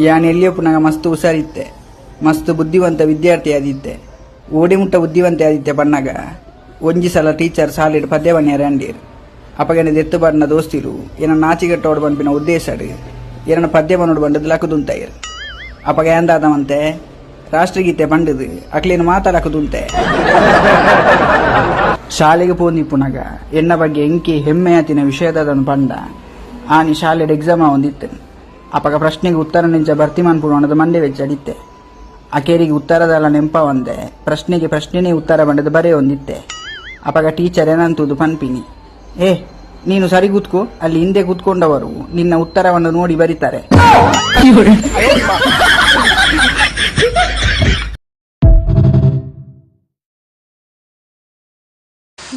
ಯಾನ್ ಎಲ್ಲಿಯಪ್ಪನಾಗ ಮಸ್ತ್ ಹುಷಾರಿತ್ತೆ, ಮಸ್ತ್ ಬುದ್ಧಿವಂತ ವಿದ್ಯಾರ್ಥಿ ಆದಿತ್ತೆ. ಓಡಿ ಮುಟ್ಟ ಬುದ್ಧಿವಂತೆ ಆದಿತ್ತೆ ಪಣ್ಣಾಗ ಒಂಜಿ ಸಲ ಟೀಚರ್ ಸಾಲಿಡ್ ಪದ್ಯ ಬನ್ನಿಯರೆ ಅಂಡೀರ್. ಅಪಗನೆ ದೆತ್ತು ಬರ್ನ ದೋಸ್ತಿರು ಏನ ನಾಚಿಗೆಟ್ಟೋಡು ಪನ್ಪಿನ ಉದ್ದೇಶಡ್ ಏನನ ಪದ್ಯ ಬನ್ನೋಡು ಬಂಡದು ಲಕ್ಕುದುಂತಾಯಿರ್. ಅಪಗ ಎಂದಾದವಂತೆ ರಾಷ್ಟ್ರಗೀತೆ ಪಂಡದು ಅಕ್ಲೇನು ಮಾತಾಡಕುದುಂತೆ. ಶಾಲೆಗೆ ಪೋಂದಿಪ್ಪುನಾಗ ಎನ್ನ ಬಗ್ಗೆ ಎಂಕಿ ಹೆಮ್ಮೆ ಆತಿನ ವಿಷಯದದನ್ನು ಪಂಡ ಆನಿ ಶಾಲೆಡ್ ಎಕ್ಸಾಮ್ ಒಂದಿತ್ತು. ಅಪಗ ಪ್ರಶ್ನೆಗೆ ಉತ್ತರ ನಿಂಚ ಭರ್ತಿ ಮನ್ಪುಣದ ಮಂಡೆ ವೆಚ್ಚ ಅಡಿತ್ತೆ. ಅಕೇರಿಗೆ ಉತ್ತರದಲ್ಲ ನೆಂಪ ಒಂದೆ ಪ್ರಶ್ನೆಗೆ ಪ್ರಶ್ನೆನೇ ಉತ್ತರ ಬಂಡದ ಬರೇ ಒಂದಿತ್ತೆ. ಅಪಗ ಟೀಚರ್ ಏನಂತುದು ಪನ್ಪಿನಿ, ಏ ನೀನು ಸರಿ ಕೂತ್ಕೋ, ಅಲ್ಲಿ ಹಿಂದೆ ಕೂತ್ಕೊಂಡವರು ನಿನ್ನ ಉತ್ತರವನ್ನು ನೋಡಿ ಬರೀತಾರೆ.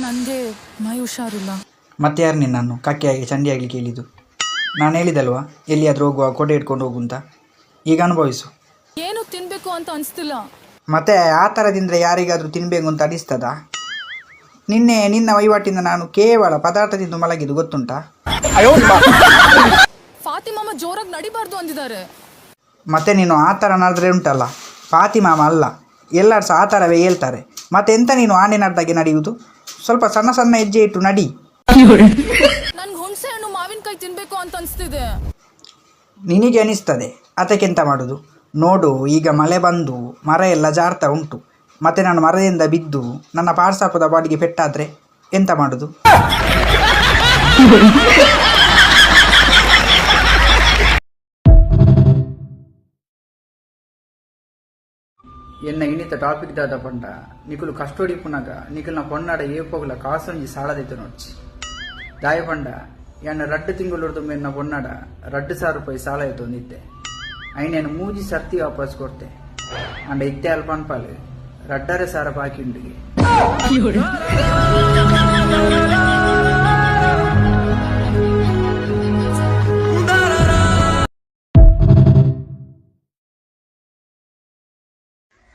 ನನಗೆ ಮೈ ಹುಷಾರಿಲ್ಲ. ಮತ್ತೆ ಯಾರು ನಿನ್ನನ್ನು ಕಕ್ಕೆಯಾಗಿ ಚಂಡಿಯಾಗಲಿ ಕೇಳಿದ್ದು? ನಾನು ಹೇಳಿದಲ್ವಾ ಎಲ್ಲಿಯಾದರೂ ಹೋಗುವ ಕೊಡೆ ಇಟ್ಕೊಂಡು ಹೋಗು ಅಂತ? ಈಗ ಅನುಭವಿಸು. ಏನು ತಿನ್ಬೇಕು ಅಂತ ಅನ್ಸ್ತಿಲ್ಲ. ಮತ್ತೆ ಆ ಥರದಿಂದ ಯಾರಿಗಾದರೂ ತಿನ್ನಬೇಕು ಅಂತ ಅನಿಸ್ತದಾ? ನಿನ್ನೆ ನಿನ್ನ ವಹಿವಾಟಿಂದ ನಾನು ಕೇವಲ ಪದಾರ್ಥದಿಂದ ಮಲಗಿದ್ದು ಗೊತ್ತುಂಟಾ? ಫಾತಿಮಾಮ ಜೋರಾಗಿ ನಡಿಬಾರ್ದು ಅಂದಿದ್ದಾರೆ. ಮತ್ತೆ ನೀನು ಆ ಥರ ನಡೆದ್ರೆ ಉಂಟಲ್ಲ, ಫಾತಿಮಾಮ ಅಲ್ಲ ಎಲ್ಲರೂ ಸಹ ಆ ಥರವೇ ಹೇಳ್ತಾರೆ. ಮತ್ತೆ ಎಂತ ನೀನು ಆನೆ ನಡೆದಾಗೆ ನಡೆಯುವುದು? ಸ್ವಲ್ಪ ಸಣ್ಣ ಸಣ್ಣ ಹೆಜ್ಜೆ ಇಟ್ಟು ನಡಿ. ನನ್ಗೆ ಹುಣಸೆ ಹಣ್ಣು ಮಾವಿನಕಾಯಿ ತಿನ್ಬೇಕು ಅಂತ ಅನ್ಸ್ತಿದೆ. ನಿನಗೆ ಅನಿಸ್ತದೆ, ಅದಕ್ಕೆಂತ ಮಾಡೋದು? ನೋಡು, ಈಗ ಮಳೆ ಬಂದು ಮರ ಎಲ್ಲ ಜಾರ್ತಾ ಉಂಟು. ಮತ್ತೆ ನಾನು ಮರದಿಂದ ಬಿದ್ದು ನನ್ನ ಪಾರ್ಸಾಪದ ಬಾಡಿಗೆ ಪೆಟ್ಟಾದರೆ ಎಂತ ಮಾಡೋದು? ಎನ್ನ ಇನ್ನಿತ ಟಾಪಿಕ್ ದಾದ ಪಂಡ, ನಿಕುಲು ಕಷ್ಟೋಡಿ ಪುನಗ ನಿಕುಲ್ನ ಪೊನ್ನಾಡ ಏಪೋಗ್ಲ ಕಾಸೊಂಜಿ ಸಾಳದೈತೆ ನೋಡ್ಚಿ. ದಾಯ ಪಂಡ, ಎನ್ನ ರಡ್ಡು ತಿಂಗಳು ಎನ್ನ ಪೊನ್ನಾಡ 2000 ರೂಪಾಯಿ ಸಾಲ ಒಂದಿತ್ತೆ. ಐನೇನು ಮೂಜಿ ಸರ್ತಿ ವಾಪಸ್ ಕೊಡ್ತೆ. ಅಂಡ ಇತ್ತೆ ಅಲ್ಪ ಅನ್ಪಾಲ್ 2.5 ಸಾವಿರ ಬಾಕಿ ಉಂಡಿಗೆ.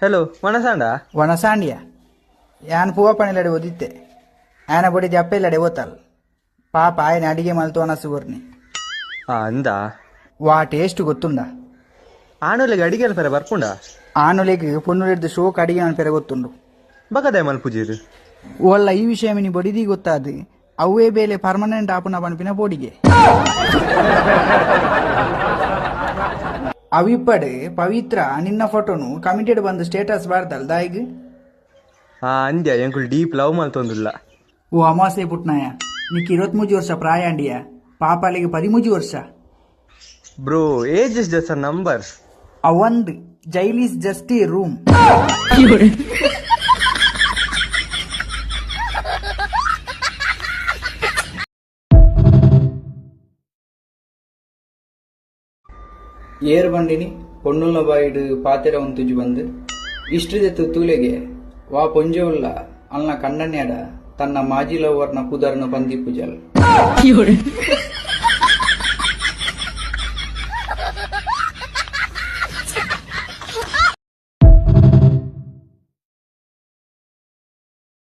ಹಲೋ, ವನಸಾಂಡ? ವನಸಾಂಡಿಯ ಯಾನ್ ಪೂವಪ್ಪನಿಲಡೆ ಓದಿತ್ತೆ. ಆಯನ ಬೊಡಿದಿ ಅಪ್ಪೆಲ್ಲಡೆ ಓತಲ್. ಪಾಪ ಆಯನ ಅಡಿಗೆ ಮಲ್ತು ಅನಸು ಕೊರ್ನಿ. ಆ ಅಂದ. ವಾ ಟೇಸ್ಟ್ ಗೊತ್ತುಂಡ. ಆನುಲೆಗೆ ಅಡಿಗೆ ಅಲ್ಪರೆ ಬರ್ಪುಂಡ? ಆನುಲೆಗ್ ಪೊನ್ನುಲೆಡ್ದು ಶೋಕ್ ಅಡಿಗೆ ಮನ್ಪೆರೆ ಗೊತ್ತುಂಡು. ಬಕದೆ ಮಲ್ಪುಜೀರು? ಒಲ್ಲ ಈ ವಿಷಯ ಮಿನಿ ಬೊಡಿದಿ ಗೊತ್ತಾದು ಅವೇ ಬೇಲೆ ಪರ್ಮನೆಂಟ್ ಆಪುನ ಪನ್ಪಿನ ಬೋಡಿಗೆ. ಅವಿಪ್ಪಡು ಪವಿತ್ರ ನಿನ್ನ ಫೋಟೋನು ಕಮಿಟೆಡ್ ಬಂದು ಸ್ಟೇಟಸ್ ಬಾರ್ದಲ್ ದಾಯಿಗ್. ಆ ಅಂದ್ಯ, ಎಂಕುಲು ಡೀಪ್ ಲವ್ ಮಲ್ತೊಂದುಲ್ಲ. ಓ ಅಮಾಸೆ ಪುಟ್ನಾಯ, ನಿಕ್ 23 ವರ್ಷ ಪ್ರಾಯ ಅಂಡಿಯ, ಪಾಪಾಲಿಗೆ 13 ವರ್ಷ. Bro, age is just a number. ಅವಂದ್ jail is just a room. ಏರ್ ಬಂಡಿನಿ ಪೊಣ್ಣುಲ್ನ ಬಾಯಿಡ್ ಪಾತೆರ ಉಂತುಜು ಬಂದು ಇಷ್ಟ್ರದೆತ್ತು ತೂಲೆಗೆ ವಾ ಪೊಂಜೆವುಲ್ಲ ಅಲ್ನ ಕಣ್ಣನ್ಯಾಡ ತನ್ನ ಮಾಜಿ ಲವರ್ನ ಪುದರ್ನ ಪಂದಿಪ್ಪುಜಲ್.